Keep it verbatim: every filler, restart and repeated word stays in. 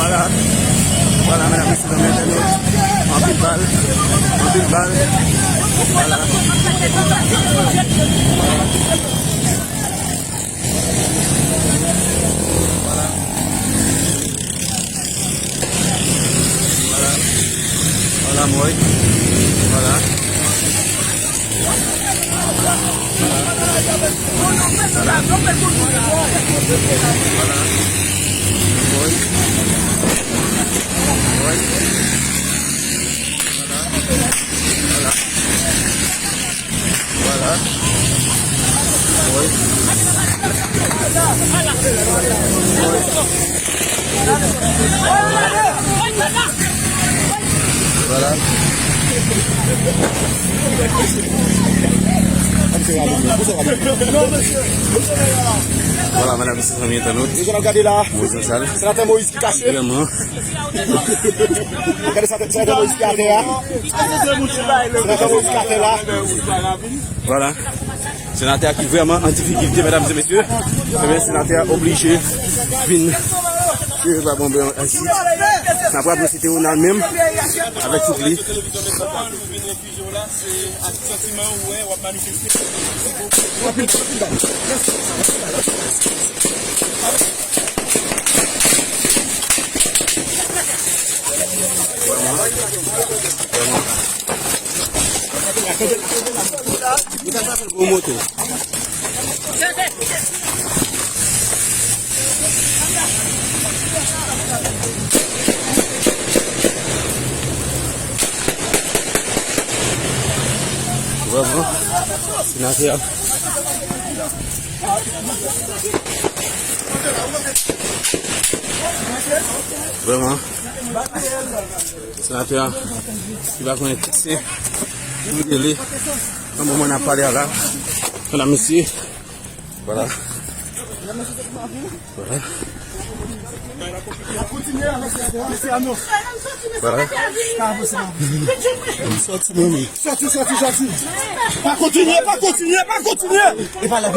Vwala. Vwala, medam, mesye, zanmi entènot. Anpil bal. Anpil bal. Vwala. Vwala. Vwala. Vwala, mwen. Vwala. Vwala. Vwala. Vwala. Mwen. Mwen. Vwala. Vwala. Vwala. Vwala. Wi. Vwala. Vwala, medam, mesye, zanmi entènot. Mesye, n ap gade la. Moyiz Mansal. Senatè Moyiz ki kache. Vrèman. Gade sa, sa, sa Moyiz ki atè a. Sa Moyiz ki atè la. Vwala. Senatè a ki vrèman an difikilte, medam e mesye. Ebyen, senatè a oblije vin tire pa bonbe an isit. N ap raple se te Ronald menm avèk tout li. Vizyon la, se ak santiman ou wè, w ap manifeste. Gwo moto. Vrèman, senatè a. Vrèman, senatè a, ki pa konnen kisa pou rele. Nan moman n ap pale a la, medam, mesye, vwala. Vwala. Vwala. Sòti, sòti, sòti. Pa kontinye, pa kontinye, pa kontinye. E pa la.